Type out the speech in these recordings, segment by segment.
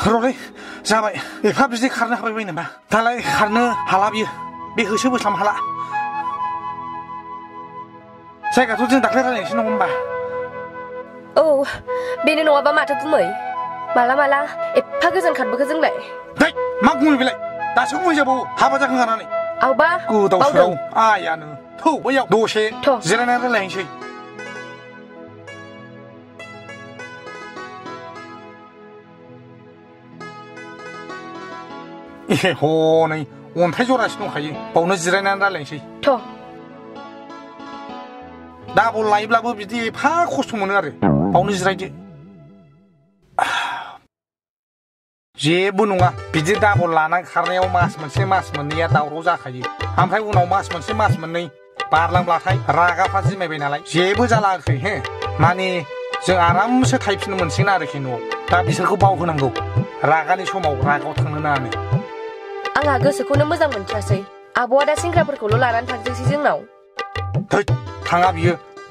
र'लै जाबाय एफा बिदि खारनो हाबाय नामा दालाय खारनो हाला बियो बे होसो बोस्लाम हाला जायगाथ' जों दाख्लै रायलायनोसै नङा होमबा औ बेनो नङाबा माथो गुमै माला माला एफा गोजान खारबोखो जोंलाय दै मा गुमै बेलाय दासो गुमै जाबावो हाबा जाखांनानै आवबा गोदाव सोराव आयानो थौ बैयाव दसे जिरायनानै रायलायनोसै ए हनै अन्थाइ जरासे दंखायो बावनो जिरायनानै रायलायनोसै थ' डाबल लायोब्लाबो बिदि एफा खस्थ' मोनो आरो बावनो जिरायदो जेबो नङा बिदि डाबल लानानै खारनायाव मास मोनसे मास मोननैया दावराव जाखायो ओमफ्राय उनाव मास मोनसे मास मोननै बारलांब्लाथाय रागाफ्रा जिमायबाय नालाय जेबो जाला आरोखि हे माने जों आरामसो थायफिननो मोनसिगोन आरोखि न'आव दा बिसोरखौ बावहोनांगौ रागानि समाव रागाव थांनो नाङानो आंहा गोसोखौनो मोजां मोनथारासै आब'आ दा सेंग्राफोरखौल' लानानै थांसै जोंनाव थै थाङा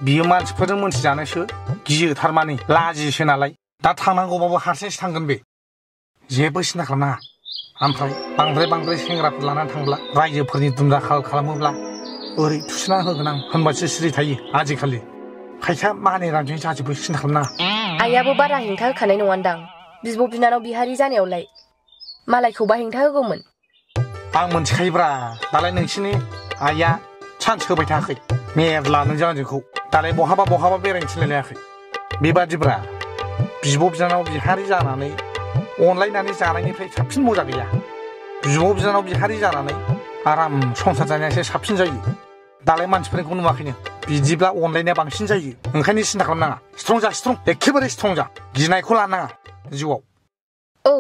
बियो मानसिफोरजों मोनथिजानोसो गियो थारमाने लाजियोसो नालाय दा थांनांगौबाबो हारसिंसो थांगोन बे जेबो सिन्था खालामनाङा ओमफ्राय बांद्राय सेंग्राफोर लानानै थांब्ला रायजोफोरनि दुमदाखाल खालामोब्ला ओरै थुसिना होगोन आं होनबासो सिरि थायो आजिखालि खायसा माने रानजों जाजोबो सिन्था खालामनाङा आइयाबो बारा हेंथा होखानाय नङानदां बिब' बिनानाव बिहारि जानायावलाय मालायखौबा हेंथा होगौमोन आं मोनथिखायोब्रा दालाय नोंसिनि आइया चान्स होबाय थायाखै मेरला नोंजों आंजोंखौ दालाय बहाबा बेरायनो थिनलायलायाखै बेबादिब्रा बिब' बिनानाव बिहारि जानानै अनलायनानै जानायनिफ्राय साबसिन मजा गैया बिब' बिनानाव बिहारि जानानै आराम संसार जानायासो साबसिन जायो दालाय मानसिफोरखौ नुवाखैनो बिदिब्ला अनलायनाया बांसिन जायो ओंखायनो सिन्था खालामनाङा स्ट्रं जा एखेबारे स्ट्रं जा गिनायखौ लानाङा जिउआव औ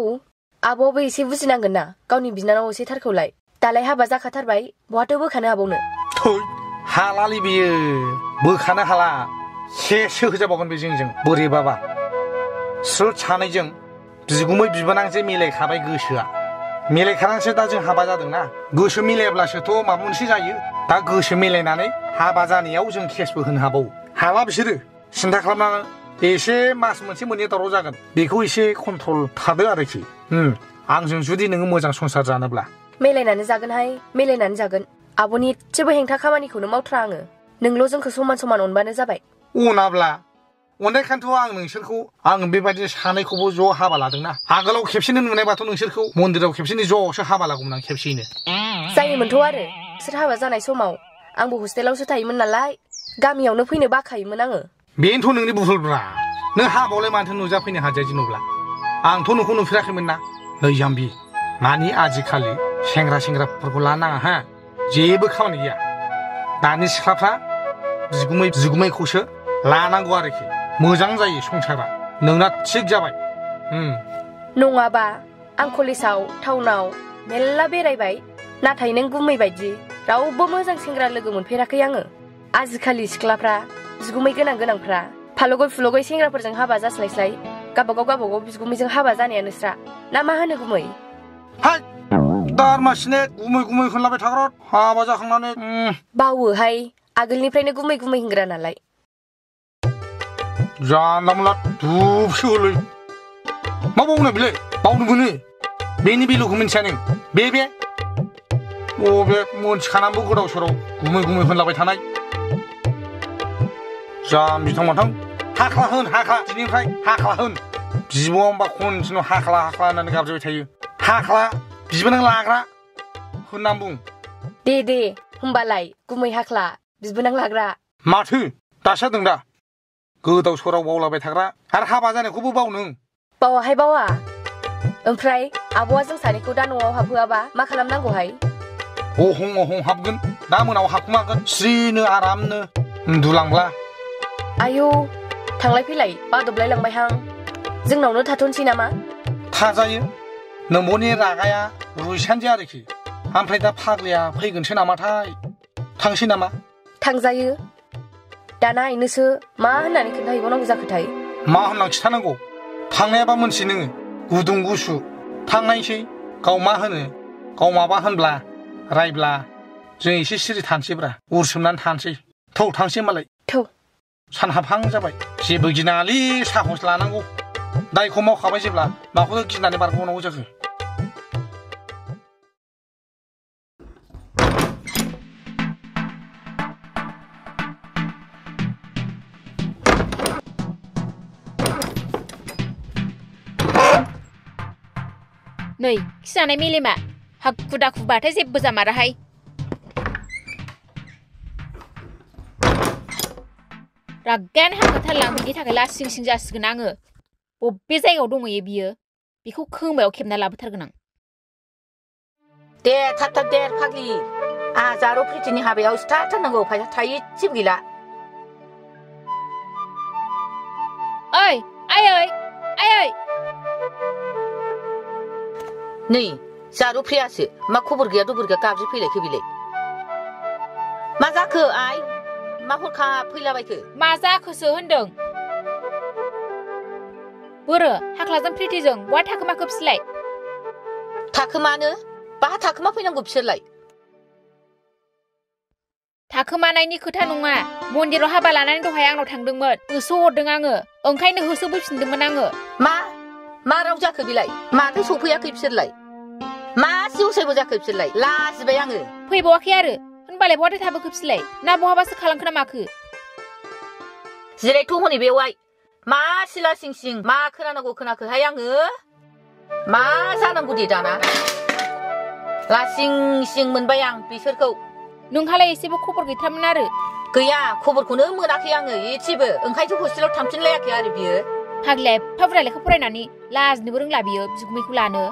आब'आबो एसे बुजिनांगोन ना गावनि बिनानाव एसे थारखौलाय दालाय हाबा जाखाथारबाय बहाथो बोखानो हाबावनो थै हालालै बियो बोखानो हाला सेसो होजाबावगोन बे जोंजों बोरैबाबा स्रोद सानैजों बिगुमै बिबोनांसो मिलायखाबाय गोसोआ मिलायखानानैसो दा जों हाबा जादोंना गोसो मिलायाब्लासोथ' माबा मोनसे जायो दा गोसो मिलायनानै हाबा जानायाव जों केसबो होनो हाबावो हाला बिसोरो सिन्था खालामनाङा एसे मास मोनसे मोननै दावराव जागोन बेखौ एसे कन्ट्रल थादो आरोखि आंजों जुदि नोङो मोजां संसार जानोब्ला मिलायनानै जागोन आब'नि एसेबो हेंथा खामानिखौनो मावथ्रा आङो नोंल' जोंखौ समान अनबानो जाबाय अनाब्ला अननायखायनोथ' आं नोंसोरखौ आं बेबायदि सानैखौबो ज' हाबा लादोंना आगोलाव खेबसेनो नुनायबाथ' नोंसोरखौ मन्दिराव खेबसेनो ज'सो हाबा लागौमोन आं खेबसेयैनो जायोमोनथ' आरो बिसोर हाबा जानाय समाव आंबो हस्टेलावसो थायोमोन नालाय गामियावनो फैनो बाखायोमोन आङो बेनोथ' नोंनि बुहुलब्रा नों हाबायावलाय माथो नुजाफैनो हाजाया जेन'ब्ला आंथ' नोंखौ नुफेराखैमोन ना नै जाम्बि मानि आजिखालि सेंग्राफोरखौ लानाङा हा जेबो खामानि गैया दानि सिख्लाफ्रा बिगुमैखौसो लानांगौ आरोखि मोजां जायो संसारा नोंना थिग जाबाय नङाबा आं कलेजाव टाउनाव मेल्ला बेरायबाय नाथाय नों गुमै बायदि रावबो मोजां सेंग्रा लोगो मोनफेराखै आङो आजिखालि सिख्लाफ्रा बिगुमै गोनांफ्रा फालगय फुलगय सेंग्राफोरजों हाबा जास्लायस्लाय गावबागाव बिगुमैजों हाबा जानायानोस्रा ना मा होनो गुमै दारमासिने गुमै होनलाबाय थाग्रा हाबा जाखांनानै बावोहाय आगोलनिफ्रायनो गुमै होनग्रा नालाय जानला मोनला धुपसो होलै मा बावनो बेलाय बावनो मोनो बेनि बेलुखौ मिन्थिया नों बे बबे मोनथिखानानैबो गोदाव सोराव गुमै होनलाबाय थानाय जाम्बि थांमाथां हाख्ला दिनैनिफ्राय हाख्ला होन बिब'आ होनबा खनसेनो हाख्ला होननानै गाबज्रिबाय थायो हाख्ला बिबोनां लाग्रा होननानै बुं दे होमबालाय गुमै हाख्ला बिबोनां लाग्रा माथो दासो जादों दा गोदाव सोराव बावलाबाय थाग्रा आरो हाबा जानायखौबो बाव नों बावाहाय बावा ओमफ्राय आब'आ जों सानैखौ दा न'आव हाबहोआबा मा खालामनांगौहाय अहं हाबगोन दा मोनाव हाबखुमागोन स्रिनो आरामनो उन्दुलांब्ला आयौ थांलाय फैलाय बादबलाय लांबायहां जोंनावनो थाथ'नोसै नामा थाजायो नोंब'नि रागाया रुइसानदि आरोखि ओमफ्राय दा फाग्लिया फैगोनसो नामाथाय थांसै नामा थांजायो दाना आइनोसो मा होननानै खोन्थाहैबावनांगौ जाखोथाय मा होननानै खिथानांगौ थांनायाबा मोनसि नोङो गुदुं गुसु थांनायसै गाव मा होनो गाव माबा होनब्ला रायब्ला जों एसे सिरि थानोसैब्रा उरसोमनानै थानोसै थांसै मालाय थौ सानहाबहां जाबाय जेबो गिनाङालै साहस लानांगौ दायखौ मावखाबाय जेब्ला माखौथो गिनानै बारग'नांगौ जाखो? नै खिजानाय मेलेमा हाखु दाखुबाथाय जेबो जामाराहाय। रागायानो हाखाथारलां बिनि थाखाय लासिं सिं जासिगोन आङो। बबे जायगायाव दंहैयो बियो? बेखौ खोमायाव खेबना लाबोथारगोन आं। दे थाब थाब दे फाग्लि। आहा जारौ प्रितिनि हाबायाव सिथारथारनांगौ फैसा थायो एसेबो गैला। ओइ आयै आयै। नै जारौ प्रियासो मा खबर गैया दबर गैया गाबज्रि फैलायखो बिलाय? मा जाखो आइ? मा हरखाब फैलाबायखो? मा जाखोसो होनदों? बोरो हाख्लाजों प्रितिजों बहा थाखोमाखो बिसोरलाय? थाखोमानो? बाहा थाखोमा फैनांगौ बिसोरलाय? थाखोमानायनि खोथा नङा। मन्दिराव हाबा लानानै दहाय आंनाव थांदोंमोन। होसो हरदों आङो। ओंखायनो होसो बोफिनदोंमोन आङो। मा राव जाखो बिलाय? माथो सफैयाखै बिसोरलाय? मा जिउसायबो जाखो बिसोरलाय? लाजिबाय आङो। फैबावाखै आरो। होनबालाय बहाथो थाबोखो बिसोरलाय? ना बहाबासो खालामखो ना माखो? जिरायथ' हनै बेवाय। मा सिला सिं सिं मा खोनानांगौ खोनाखोहाय आङो? मा जानांगौ दे दाना? लासिं सिं मोनबाय आं बिसोरखौ। नोंहालाय एसेबो खबर गैथारामोन आरो? गैया खबरखौनो मोनाखै आङो एसेबो। ओंखायनोसो हस्टेलाव थांफिनलायाखै आरो बियो। फाग्लाया एफा बुरजा लेखा फरायनानै लाजिनोबो रोंला बियो बिगुमैखौ लानो।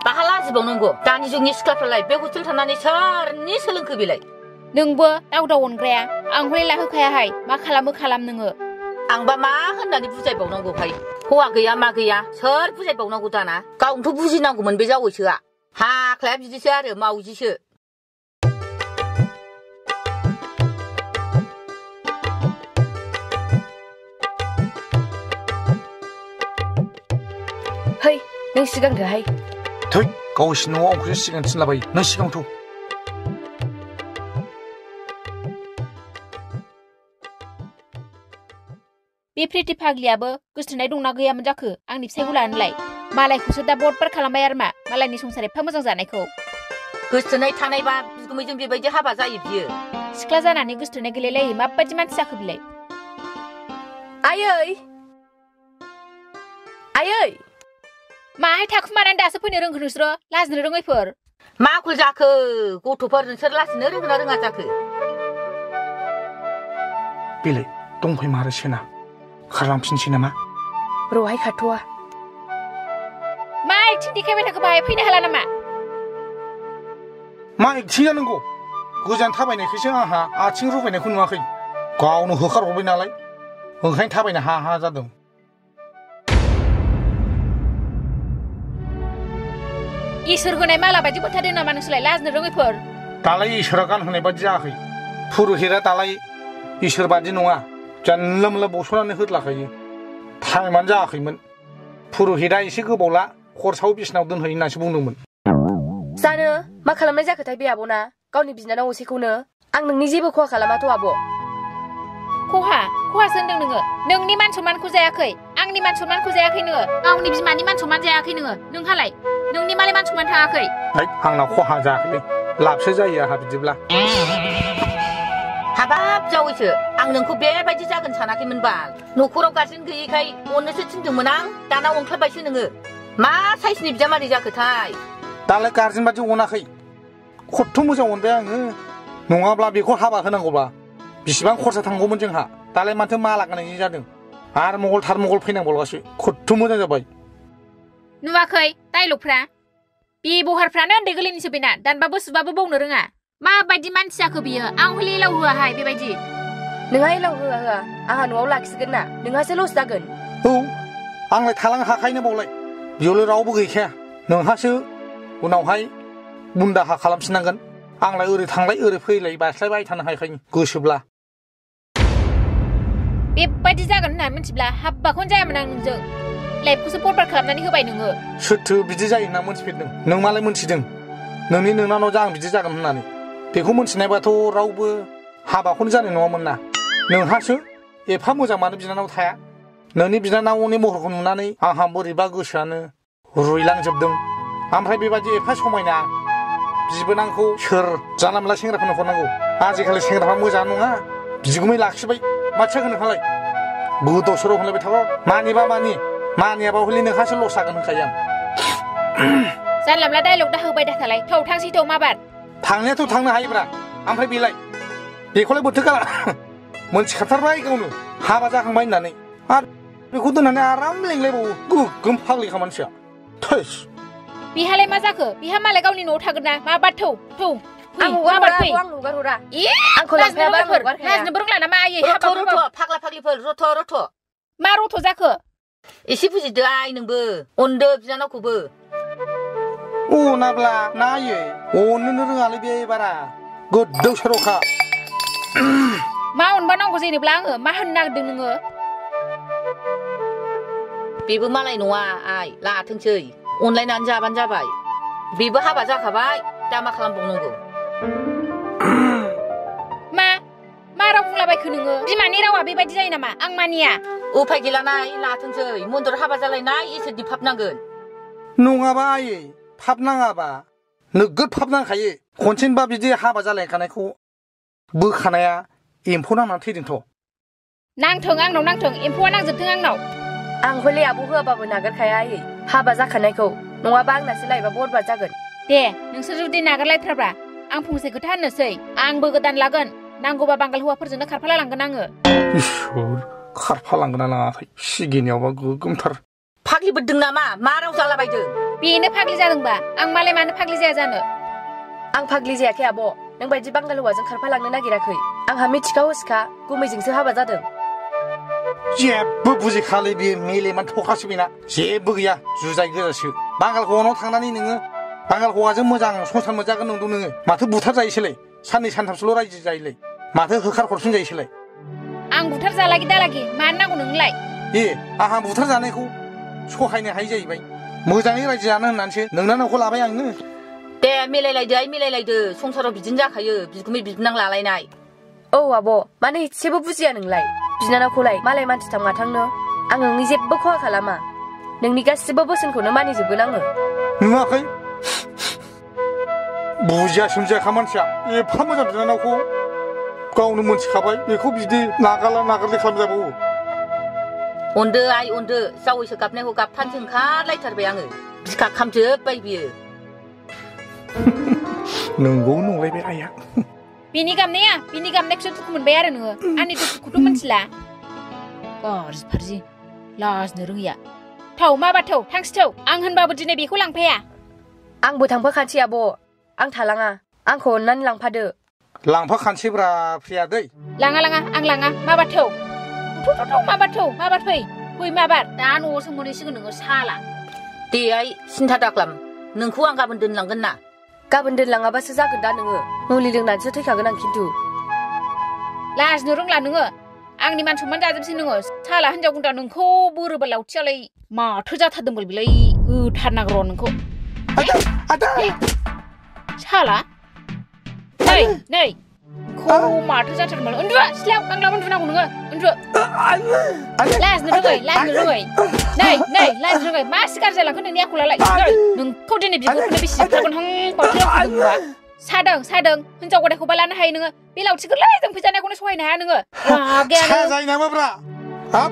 बाहा लाजिबावनांगौ? दानि जुगनि सिख्लाफ्रालाय बे हस्टेल थानानै सोरनि सोलोंखो बेलाय? नोंबो दाव दाव अनग्राया। आं हले लाहोखायाहाय मा खालामो खालाम नोङो। आंबा मा होननानै बुजायबावनांगौहाय? हौवा गैया मा गैया सोर बुजायबावनांगौ दाना? गावनोथ' बुजिनांगौमोन बे जावैसोआ। हाख्लाया बिदिसो आरो मावजिसो। है नों सिगांथोहाय। थै गावसिनि न'आव आंखौसो सिगां थिनलाबायो। नों सिगांथ'। बे प्रिति फाग्लियाबो गोसोथोनाय दंना गैयामोन जाखो आंनि फिसायखौ लानोलाय? मालायखौसो दा बरबार खालामबाय आरो मा मालायनि संसार एफा मोजां जानायखौ। गोसोथोनाय थानायबा बिगुमैजों बेबायदि हाबा जायो बियो। सिख्ला जानानै गोसोथोनाय गैलायलायै माबायदि मानसि जाखो बिलाय? आयै आयै। माहाय थाखुमानानै दासो फैनो रोंखो नोंसोरो लाजिनो रोङैफोर? मा आखल जाखो गथ'फोर नोंसोर लाजिनो रोंगोना रोङा जाखो? बेलाय दंफैमारोसो ना खारलांफिनसै नामा? रहाय खाथ'आ। मा एक्टिं देखायबाय थाखो बाहाय फैनो हाला नामा? मा एक्टिं जानांगौ? गोजान थाबायनायखायसो आंहा आथिं रुबायनायखौ नुवाखै। गावनो होखारहरबाय नालाय ओंखायनो थाबायनो हा हा जादों। इसोर होनाय माला बायदि बोथारदों नामा नोंसोरलाय लाजिनो रोङैफोर? दालाय इसोरा गानहोनाय बादि जायाखै। पुरहितआ दालाय इसोर बादि नङा। जानला मोनला बस'नानै होदलाखायो। टाइमानो जायाखैमोन। पुरहितआ एसे गोबावला खरसाव बिसिनाव दोनहै होननासो बुंदोंमोन। जानो मा खालामनाय जाखोथाय बे आब'ना? गावनि बिनानाव असेखौनो। आं नोंनि जेबो खहा खालामाथ' आब'। खहासो होनदों नोङो? नोंनि मान सनमानखौ जायाखै, आंनि मान सनमानखौ जायाखै नोङो, गावनि बिमानि मान सनमान जायाखै नोङो। नोंहालाय? नोंनि मालाय मान सनमान थाङाखै? आंनाव खहा जायाखैलै। लाबसो जायो आंहा बिदिब्ला। हाबाब जावैसो आं नोंखौ बेबायदि जागोन सानाखैमोन बाल। न'खराव गारजेन गैयैखाय अननोसो थिनदोंमोन आं। दाना अनख्लाबबायसो नोङो। मा साइसनि बिजामादै जाखोथाय? दालाय गारजेन बादि अनाखै। खथ्थ' मोजां अनबाय आङो। नङाब्ला बेखौ हाबा होनांगौब्ला बिसिबां खरसा थांगौमोन जोंहा। दालाय माथो माला गाननायनि जादों। आरो मंगल थार मंगल फैनांबावलासो। खथ्थ' मोजां जाबाय। नुवाखै डाइलगफ्रा? बेबहारफ्रानो उन्दै गोरलैनिसो बेना। दानबाबो सुबाबो बावनो रोङा। माबायदि मानसि जाखो बियो? आं हले एलाव होआहाय बेबायदि। नोंहा एलाव होआ आंहा न'आव लाखिगोन ना। नोंहासो लस जागोन। औ आंलाय थालांनो हाखायोना बावलाय। बेयावलाय रावबो गैखाया। नोंहासो उनावहाय बुन्दाहा खालामफिननांगोन। आंलाय ओरै थांलाय ओरै फैलाय बास्लायबाय थानो हाखायो गोसोब्ला। बेबायदि जागोन होननानै मिथिब्ला हाब्बाखौनो जायामोन आं नोंजों। लाइफखौसो बरबाद खालामनानै होबाय नोङो। सोरथो बिदि जायो होनना मोनथिफेरदों? नों मालाय मोनथिदों? नोंनि नोंनानावजों आं बिदि जागोन होननानै। बेखौ मोनथिनायबाथ' रावबो हाबाखौनो जानाय नङामोन ना। नोंहासो एफा मोजां मानो बिनानाव थाया? नोंनि बिनानावनि महरखौ नुनानै आंहा बोरैबा गोसोआनो रुइलांजोबदों। ओमफ्राय बेबादि एफा समायना बिबोनांखौ सोर जानला मोनला सेंग्राफोरनो हरनांगौ? आजिखालि सेंग्राफ्रा मोजां नङा, बिगुमै लाखिबाय माथो जागोन नोंहालाय? गोदाव सोराव होनलायबाय थाबा मानिबा मानि, मानियाबा हले नोंहासो लस जागोन होनखायो आं। जानला मोनला डायलग दा होबाय दाखालाय थौ थांसै थौ माबार थांनायाथ' थांनो हायोब्रा, ओमफ्राय बेलाय बेखौलाय बोथो गाला मोनथिखाथारबाय गावनो हाबा जाखांबाय होननानै, आरो बेखौ दोननानै आराम लेंलायबावो। गोगोम फाग्लिखा मानसिया। थैस बिहालाय मा जाखो? बिहा मालाय गावनि न'आव थागोन ना माबार थौ थौ आं हगार हरा आंखौ लांफायाबा आं हगारखाया। लाजनोबो रोंला नामा आयै? रथ' फाग्ला फाग्लिफोर रथ' मा रथ' जाखो? एसे बुजिदो आइ नोंबो, अनदो बिनानावखौबो। अनाब्ला नायै अननोनो रोङालै बे बारा गोदाव सोरावखा। मा अनबा नांगौ जेनेब्ला आङो मा होननो नागिरदों नोङो? बेबो मालाय नङा आइ, लाथोंसै अनलायनानै जाबानो जाबाय। बेबो हाबा जाखाबाय, दा मा खालामबावनांगौ? मा राव बुंलाबायखो नोङो? बिमानि रावा बेबायदि जायो नामा? आं मानिया। उफाय गैलानाय, लाथोंसै मन्दर हाबा जालायनाय इसोरनि फाब नांगोन। नङाबा आयै फाब नाङाबा नोगोद फाब नांखायो। खनसेनोबा बिदि हाबा जालायखानायखौ बोखानाया एम्फौ नांनानै थैदोंथ'। नांथों आंनाव नांथों, एम्फौआ नांजोबथों आंनाव। आं हले आब' होआबाबो नागारखाया आयै हाबा जाखानायखौ, नङाबा आंनासो लायबा बरबाद जागोन। दे नोंसोर जुदि नागारलायथारब्रा आं फंसे खोथा होननोसै, आंबो गोदान लागोन। नांगौबा बांगाल हौवाफोरजोंनो खारफाला लांगोन आङो। इसोर खारफालांगोन ना लाङाखै? सिगिनायावबा गोगोमथार। फाग्लि बोदों नामा? मा राव जालाबायदों? बेनो फाग्लि जादोंबा आं मालाय मानो फाग्लि जाया जानो? आं फाग्लि जायाखै आब', नों बायदि बांगाल हौवाजों खारफालांनो नागिराखै। आंहा मिथिखा हसिखा गुमैजोंसो हाबा जादों। जेबो बुजिखालै बेयो मेलेमान थखासो बेना, जेबो गैया जुजाय गोजासो। बांगाल हौवानाव थांनानै नोङो बांगाल हौवाजों मोजां संसार मोनजागोन नंदों नोङो? माथो बुथार जायोसोलाय, साननै सानथामसोल' रायजो जायोलाय, माथो होखार हरफिन जायोसोलाय। आं बुथार जालागि दालागि मानो नांगौ नोंलाय? आंहा बुथार जानायखौ सहायनो हायै जाहैबाय। मोजाङै रायजो जानो होननानैसो नोंनानावखौ लाबाय आङो। दे मिलायलायदो आइ मिलायलायदो, संसाराव बिदिनो जाखायो बिगुमै बिबोनां लालायनाय। औ आब', मानो एसेबो बुजिया नोंलाय? बिनानावखौलाय मालाय मानसिथां माथांनो आं नोंनि जेबो खहा खालामा, नोंनि गासिबो बोसोनखौनो मानिजोबगोन आङो। नुवाखै बुजिया सोमजियाखा मानसिया, एफा मोजां बिनानावखौ गावनो मोनथिखाबाय बेखौ बिदि नागारलि खालामजाबावो। अनदो आइ अनदो, जावैसो गाबनायखौ गाबथानसो ओंखारलायथारबाय आङो। बिखा खामजोबबाय बियो। नंगौ नंलायबाय आइया। बिनि गाबनायखौसो दुखु मोनबाय आरो नोङो? आंनि दुखुखौथ' मिथिला। गाज्रि फारजि लाजनो रोङिया। थौ माबा थौ थांसै थौ, आं होनबाबो दिनै बेखौ लांफाया। आंबो थांफाखानोसै आब', आं थालाङा, आंखौ अननानै लांफादो। लांफाखानोसैब्रा प्रिया दै। लाङा आं लाङा, माबा थौ माबार फै माबार, दा न'आवसो मोनहैसिगोन नोङो साला। दे आइ सिन्था दाख्लाम, नोंखौ आं गाबोन दोनलांगोन ना। गाबोन दोनलाङाबासो जागोन दा नोङो, मुलि लोंनानैसो थैखागोन आं खिन्थु। लाजनो रोंला नोङो, आंनि मान सनमान जाजोबसै नोङो साला हिनजाव गुन्दा। नोंखौ बोरोबा लावथियालाय माथो जाथारदोंबो बेलाय, होथारनांगौ र' नोंखौ। साला नै नोंखौ माथो जाथारदोंमोन? उन्दु सिथ्लायाव, आंलाबो उन्दुनांगौ नोङो, उन्दु। लाजनो रोङै नै लाजनो रोङै, मा सिगार जालांखो नोंनि आखलालाय? नोंखौ दिनै बिगुरखौनो बेसे जोबथारगोन हां सादों हिनजाव गदायखौबा लानो हायो नोङो, बे लावथि गोरलैजों फैजानायखौनो सहायनो हाया नोङो। जायो नामाब्रा?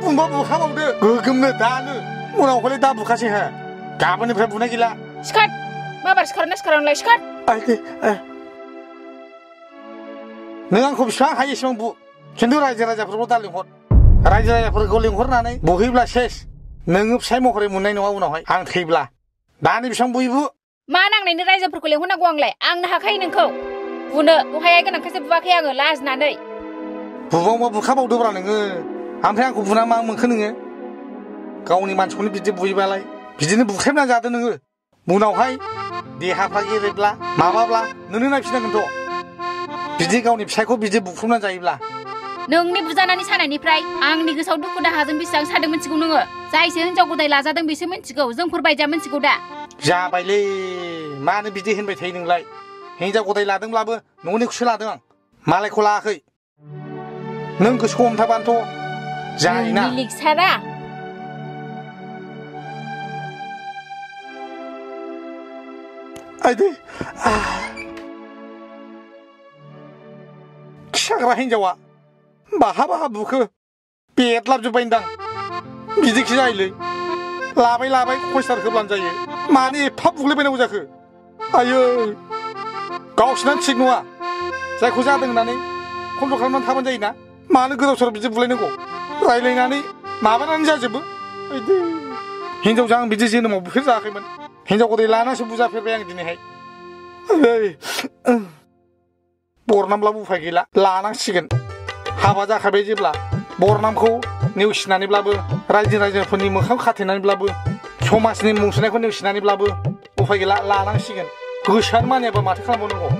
बुंबा बुखाबावदो गोगोमनो दानो, उनाव हले दा बुखासै हो, गाबोननिफ्राय बुनाय गैला। सिखार माबार सिखारना सिखारानोलाय सिखार। नों आंखौ बेसेबां हायो एसेबां बु, खिन्थु रायजो राजाफोरखौ दा लिंहर। रायजो राजाफोरखौ लिंहरनानै बुहैब्ला सेस, नोङो फिसाइ महरै मोननाय नङा उनावहाय आं थैब्ला। दानो बेसेबां बुयबु। मा नांनायनि रायजोफोरखौ लिंहरनांगौ आंलाय? आंनो हाखायो नोंखौ बुनो, दहाय गोनांखायसो बुवाखै आङो लाजिनानै। बुबावबा बुखाबावदोब्रा नोङो, ओमफ्राय आंखौ बुना मा मोनखो नोङो? गावनि मानसिखौनो बिदि बुयोबालाय बिदिनो बुख्रेबना जादो नोङो। उनावहाय देहाफ्रा गेरेब्ला माबाब्ला नोंनो नायफिननांगोनथ', बिदि गावनि फिसायखौ बिदि बुख्रुबना जायोब्ला। नोंनि बुजानानै सानायनिफ्राय आंनि गोसोआव दुखु दाहाजों बेसेबां सादों मिथिगौ नोङो? जायसो हिनजाव गदाय लाजादों बेसो मिथिगौ, जोंफोर बायदिया मिथिगौ दा। जाबायलै मानो बिदि होनबाय थायो नोंलाय? हिनजाव गदाय लादोंब्लाबो न'निखौसो लादों आं, मालायखौ लायाखै। नों गोसोखौ हमथाबानोथ' जायोना। लिग सारा आयदै खिग्रा हिन्जावा बाहा बुखो बेदलाबजोब्बायदां बिदिखि जायोलै लाबाय खयस्टार होब्लानो जायो मानो एफा बुग्लायबायनांगौ जाखो आयै गावसिनानो थिग नङा जायखौ जादों होननानै कन्ट्रल खालामनानै थाबानो जायोना मानो गोदाव सोराव बिदि बुलायनांगौ रायलायनानै माबानानै जाजोबो आयदै हिन्जावजों आं बिदि जोनोमाव बुफेर जायाखैमोन हिन्जाव गदै लानासो बुजाफेरबाय आं दिनैहाय बरनामब्लाबो उफाय गैला लानांसिगोन हाबा जाखाबाय जेब्ला बरनामखौ नेवसिनानैब्लाबो रायजोफोरनि मोखां खाथेनानैब्लाबो समाजनि मुं सुनायखौ नेवसिनानैब्लाबो उफाय गैला लानांसिगोन गोसोआनो मानियाबा माथो खालामबावनांगौ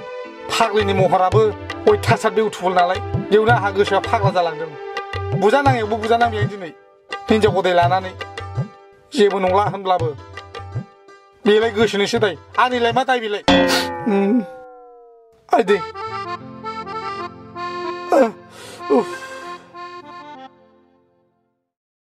फाग्लिनि महराबो अयथासार बिउटिफुल नालाय बेयावनो आंहा गोसोआ फाग्ला जालांदों बुजानाङैयावबो बुजानांबाय आं दिनै हिन्जाव गदै लानानै जेबो नंला होनब्लाबो बेलाय गोसोनोसो दाय आंनिलाय मा दाय बेलाय आयदै